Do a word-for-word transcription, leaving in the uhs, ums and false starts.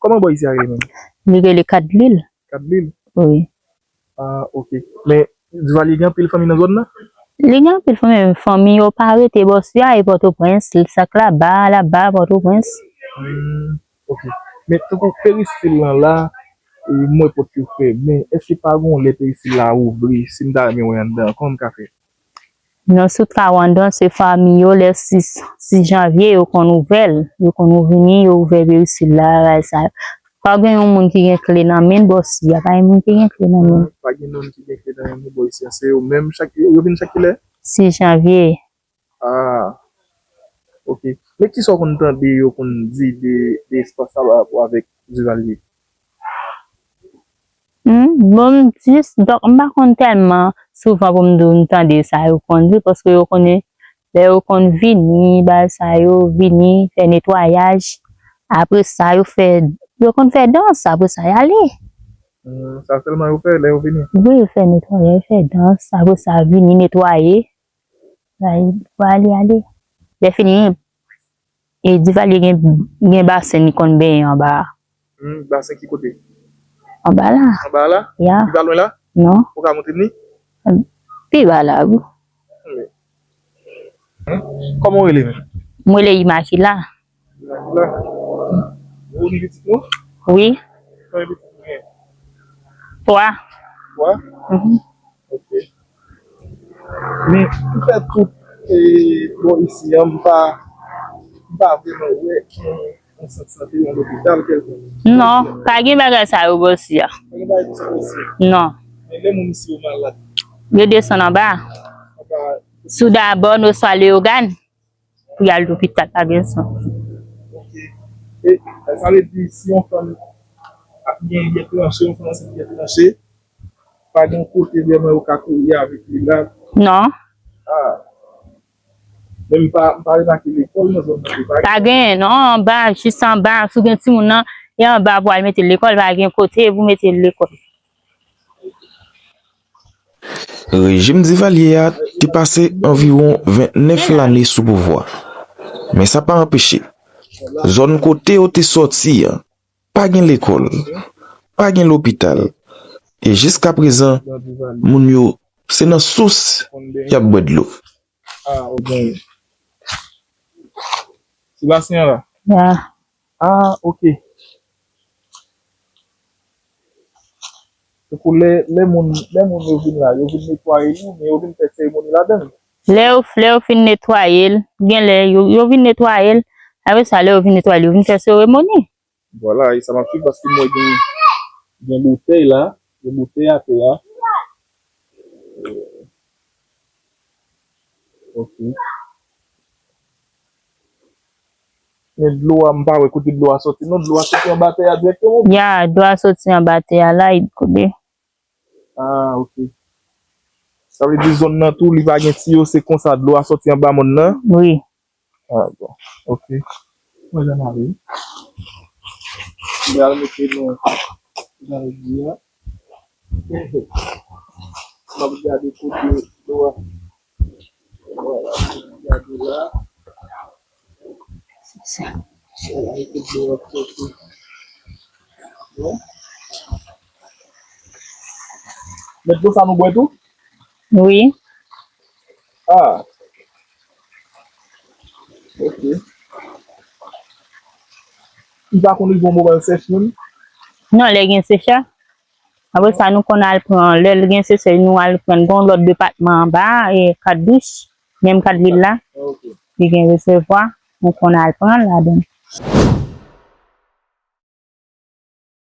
Kòman bò isi a rele menm? Li rele Kat Lil. Kat Lil? Wi. Ah, ok. Men, Divalye gen anpil fanmi nan zòn nan? Li gen anpil fanmi, men fanmi yo pa rete bò isi a, e Pòtoprens, li sak laba, laba Pòtoprens. Hmm, ok. Men, tankou peristil lan la, e, m wè pòt yo fèmen. Èske pa gen yon lè peristil la ouvri? Si m ta renmen wè anndan, kòman m ka fè? Non, si w ta wè anndan, se fanmi yo, lè sis, sis janvye, yo konn ouvè l. Yo konn vini, yo ouvè peristil la, bagay sa yo. Pa gen yon moun ki gen kle nan men l, bò isi a, pa gen moun ki gen kle nan men l. Ah, pa gen moun ki gen kle nan men l, bò isi a. Se yo menm chak, yo, yo vin chak kilè? Sis janvye. Ah, ok. Men kisa w konn tande yo konn di de, de espas la pa rapò avèk Divalye? Hmm, bon, m jis, donk, m pa konn tèlman souvan pou m di w m tande sa yo konn di, paske yo konnen, lè yo konn vini, bagay sa yo, vini, fè netwayaj. Apre sa, yo fè, yo konn fè dans, apre sa, y ale. Hmm, sa sèlman yo fè lè yo vini? Wi, yo fè netwayaj, yo fè dans, apre sa, vini netwaye. Bay, pou ale, ale. Lè fini, e Divalye gen, gen basen li konn benyen anba a. Hmm, basen ki kote? Anba la. Anba la? Ya. Li pa lwen la? Non. Ou ka montre m li? Pi ba la, wi. Hmm. Kòman w rele menm? Mwen rele Imakila. Imakila. Ou ni pitit nou? Wi. Konbyen pitit ou gen? Twa. Twa? Mhm. Ok. Men, pou fè tout, e, bò isi a, m pa, m pa vrèman wè yon, yon sant sante, yon lopital kèlkonk. Non, pa gen bagay sa yo bò isi a. Pa gen bagay konsa bò isi a? Non. Men lè moun isi yo malad? Yo desann anba. Anba. Sou Dabòn oswa Leyogàn. Pou y al lopital, pa gen sans. Ok. E, sa vle di, si yon fanm ap gen byen tranche, yon fanm ansent byen tranche, pa gen kote vrèman yo ka kouri avèk li la? Non. Ah. Men m pa, m pa remake lekòl nan zòn nan, pa gen. Pa gen, non, anba, jis anba, si w gen timoun nan, e anba pou al mete l lekòl, pa gen kote pou mete l lekòl. Rejim Divalye a te pase anviwon vennèf lane sou pouvwa. Men sa pa anpeche zòn kote yo te sòti a, pa gen lekòl, pa gen lopital. E jiskaprezan, moun yo, se nan sous y ap bwè dlo. Ah, ou gen. Ti basen an la? Ya. Ah, ok. Tankou lè, lè moun, lè moun yo vin la, yo vin netwaye li, men yo vin fè seremoni ladan l. Lè yo, lè yo fin netwaye l, gen lè yo, yo vin netwaye l, apre sa, lè yo vin netwaye l, yo vin fè seremoni. Vwala, e sa m ap swiv paske m wè gen, gen boutèy la, gen boutèy atè a. Ok. Men dlo a, m pa wè kote dlo a sòti. Non, dlo a sòti anba tè a dirèkteman? Ya, dlo a sòti anba tè a la, e koule. Ah, ok. Sa vle di zòn nan tou, li pa gen tiyo, se konsa dlo a sòti anba mòn nan? Wi. Ah, bon. Ok. Mwen jan ale. Mwen al mete nou jan l di a. M ap gade kote dlo a. Vwala, m ap gade la. Vwala, kote dlo a sòti. Bon. Men dlo sa nou bwè tou? Wi. Ah. Ok. Li pa konn rive yon moman l sèch menm? Non, lè gen sechraj. Apre sa, nou konn al pran, lè l gen sechraj, nou al pran, gon lòt depatman anba, e, Kat Douch, menm Kat Lil la. Ok. Li gen resèvwa, nou konn al pran ladan.